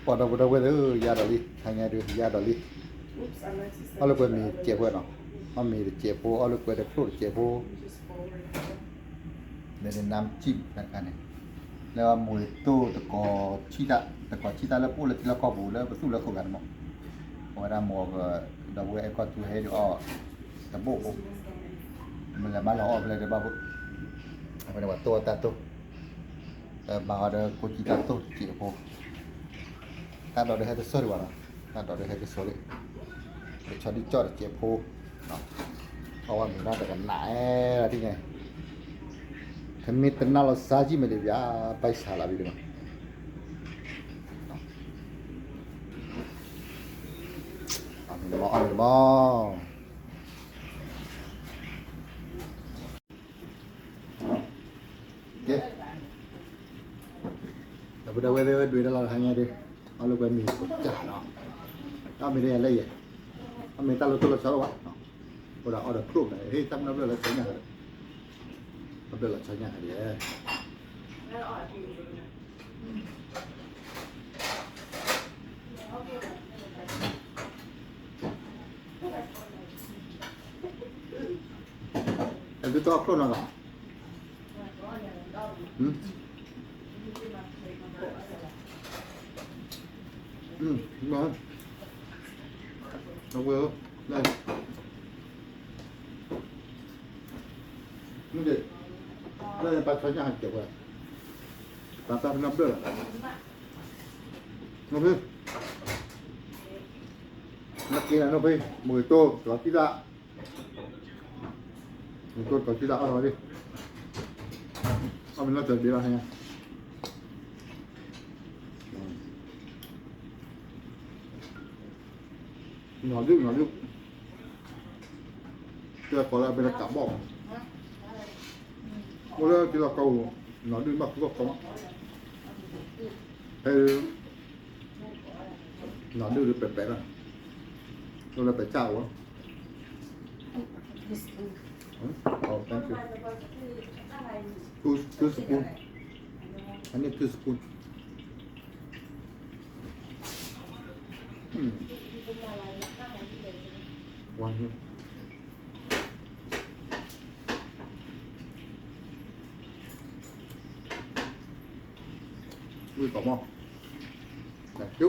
ပှၤဒီပုၢ်ဒီဝဲၢ်သ့ၣ်ဧၢ, ယၤဒီးလံ, ခါညါဒုး ယၤဒီးလံ. အီၣ်လၢကွဲမ့ၤတစဲးဖိနီၤ, အီၣ်မ့ၤတစဲးဖိ, အီၣ်လၢကွဲတချိၣ်တစဲးဖိ, ဒီးနၢ်ကၠံၣ်တခါန့ၣ်, လၢမူၤတိၢ်တကိးဆံၣ်တၢ်, တကိးဆံၣ်တၢ်လၢပအိၣ်လၢထံလီၢ်ကီၢ်ပူၤလၢပသူၣ်လၢခိၣ်ဂၤန့ၣ်မး, အဝဲဒၣ်မ့ၢ် ဒီပုၢ်ဝဲၢ်အဲၣ်ကီၢ်သူဟဲဒုးအီၣ်တဘိၣ်ဖိ, မ့ၢ်လဲၤမၤလီၤအီၣ်ဖဲလဲၣ်တဘၣ်ဖိ, အဝဲန့ၣ်ပှၤတိၢ်တၢ်တိၢ် ဘၣ်အီၤဒီးကိးကံတၢ်တိၢ်တစဲးဖိ, တၢ်ဒီးဟဲတဆှီဒံးဘၣ်နီၤ, တၢ်ဒီးဟဲတဆှီလံ, တဆီဒံးကၠီၣ်တစဲးဖိ, အီၣ်ဝဲမ့ၤဒၣ်တကနၣ်အဲၣ်ဒၣ်ဒ်န့ၣ်, ထမ့ၢ်တနၢ်လီၤစါကံၣ်မဲာ်ဒံးဘၣ်, ဘၣ်ဆါလီၤဘံၤဒံးဘၣ်, အီၣ်မ့ၤတမီၢ်, အီၣ်မ့ၤတမီၢ်. ကဲ, ဒီပုၢ်ဒီဝဲၢ်သ့ၣ်ဝဲဒွဲၣ်တၢ်လီၤတဟါညါဒုး, အီၣ်လၢကွဲမ့ၤကစၢ်နီၤ, အီၣ်မ့ၤဒ်လဲၣ်ယဲ, အီၣ်မ့ၤတၢ်လီၤတိၢ်လီၤဆီလီၤဘၣ်, အိၣ်ဒီးအီၣ်ဒီးချိၣ်န့ၣ်, ဟ့ၣ် တၢ်မနုၤဘျၢလီၤဆီညါ, ဘျၢလီၤဆီညါဒ် အဒုးတီခိၣ်နီၤလီၤ, အဝဲ, မ့ၢ်ဒ်, လၢပာ်ဆီညါဟးက့ၤဝဲ, ပာ်တၢ်ဖဲနီတဘျီလီၤ, နီၢ်ဖံ, နက့ၤနၤနီၢ်ဖံ, မူၤတိၢ် တကီးကံၣ်တၢ် မူၤတိၢ် တကီးကံၣ်တၢ်အီၣ်လီၤဒံး, အီၣ်မ့ၤနီၢ်စၢၤတဘ့ၣ်လီၤဟဲ, နီၢ်ဒုၣ်နီၢ်ဒုၣ်, တဲကိးလၢအမ့ၢ်လၢကးဘီၣ်, အိၣ်လၢထံလီၢ်ကီၢ်ပူၤ, နီၢ်ဒုၣ်ဘၣ်ဖုၣ်ဘၣ်ဖီ, ဖဲ နီၢ်ဒုၣ်ဒုးပဲာ်ပဲာ်လီၤ, အိၣ်လၢပဲာ်ဆၣ်အအိၣ်, Oh, thank you. Two, two spoon. I need two spoon. Hmm. One here. ဝံၣ်ကီးမီၢ်, thank you.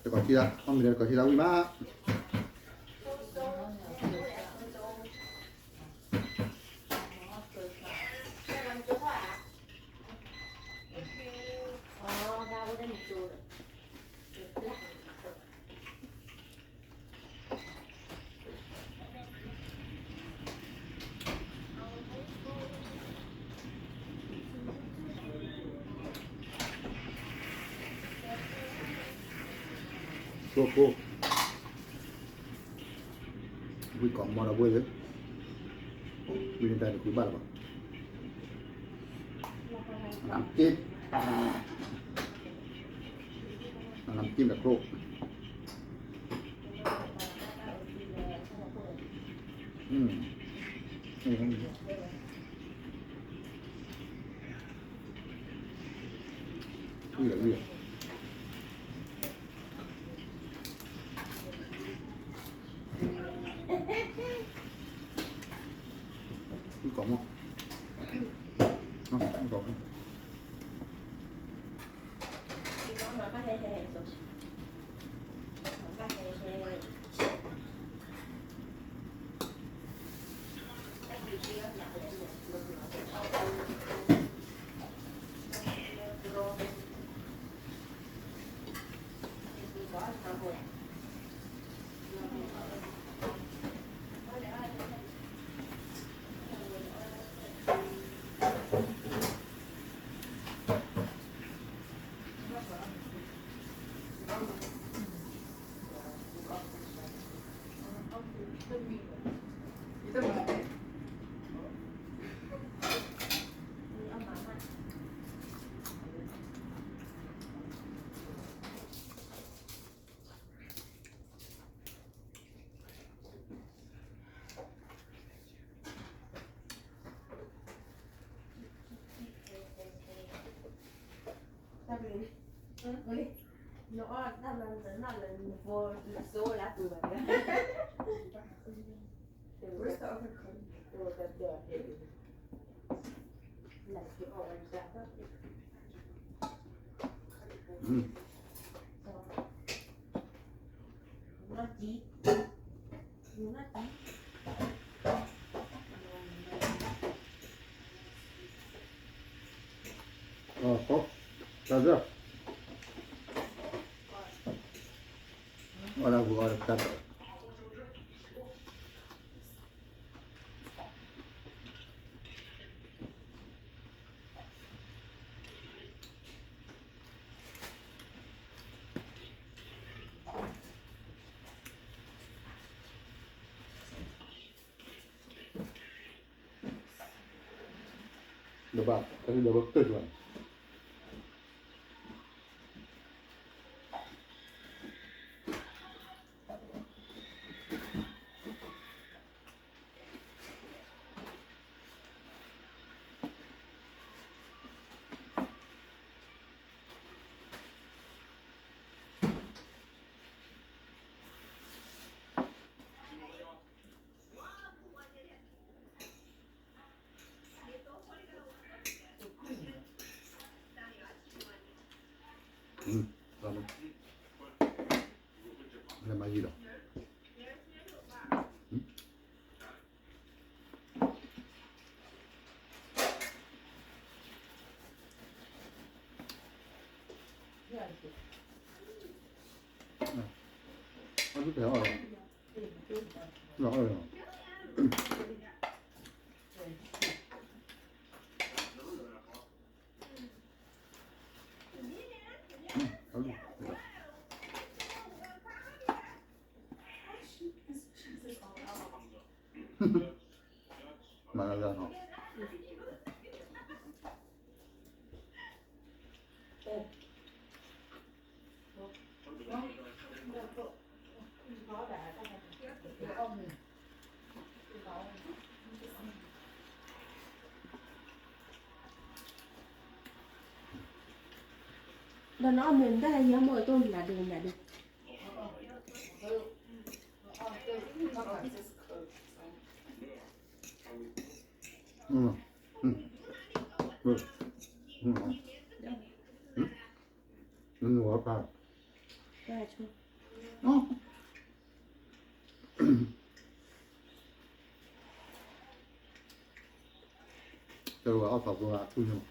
တကီးထံလၢ, အီၣ်မ့ၤဒီးတကီးထံလၢဝံၣ်မး. Cool, cool. ဝံၣ်ကီးမီၢ်ဒီပုၢ်ဝဲၢ်သ့ၣ်, ဝံၣ်န့ၣ်တၢ်တကွံဘၣ်လၢၤဘၣ်. Nằm chim. Nằm chim là khô. Ừ. Ui là ui. Ui, còn không? Không, không còn. Ɔ,ကၢ်စၢ်, အီၣ်လၢအပူၤအီၣ်တၢ်တီၤ ဒီးဘၣ်, တၢ်ဒီးဘၣ်ကတၢၢ်ကၠီၤ လဲၤမၤယံၤလီၤ. အီၣ်ဒုးဖဲအီၣ်လီၤ, လီၤအီၣ်လီၤ. မၤလၢလၢနီၤ. ဒီးနအီၣ်မ့ၤမတၤယဲမိၢ်အတိၢ်နၤဒုးနၤဒုး. နဝၤပၢ်, တဝဲအီၣ်သးပှဲၤအထူၣ်န့ၣ်မး.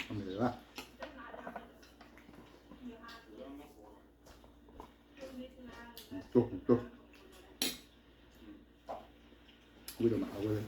အမ့ၢ်လၢ, ကၠိ, ကၠိ, ဝံၤဒီးမၤအဝဲလၢ ဒီး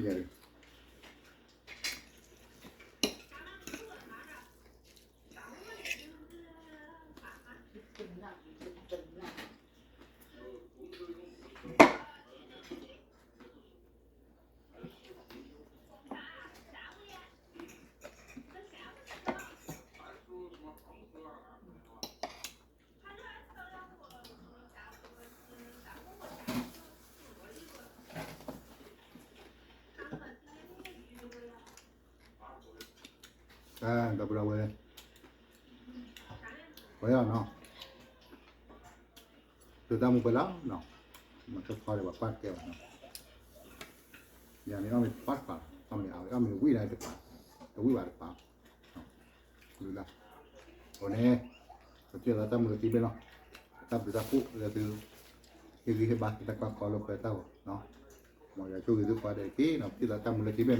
ယၤ ဒီပုၢ်ဒီဝဲၢ် ဝဲအီၤနီၤ, သုတၢ်မူပှဲၤလီၤနီၤ, မ့ၢ်တခီဒီးပှၤကွၢ်တကဲဘၣ်နီၤ, ယၤန့ၣ်အီၣ်မ့ၤတပၤတပၤ, အီၣ်မ့ၤအီၣ်မ့ၤဝံၣ်ဒၣ်တပၤ, တဝံၣ်ဘၣ်တပၤ, လၢလၢ, အဃိန့ၣ် ပထံၣ်လိာ်သးတၢ်မုာ်လၢခံဘ့ၣ်နီၤ, တၢ်ဘျုးတၢ်ဖှိၣ်လၢသု ဟ့ၣ်ဂံၢ်ဟ့ၣ်ဘါ တၢ်ကွၢ်ကီလိာ်ကွဲတၢ်ဂီၤနီၤ, မ်ယွၤဆိၣ်ဂ့ၤသုကိးဂၤဒဲးတက့ၢ်နီၤ, ပထံၣ်လိာ်သးတၢ်မုာ်လၢခံဘ့ၣ်နီၤ, ဒီ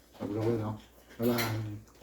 ပုၢ်ဒီဝဲၢ်နီၤ, ဘၣ်ဘၣ်.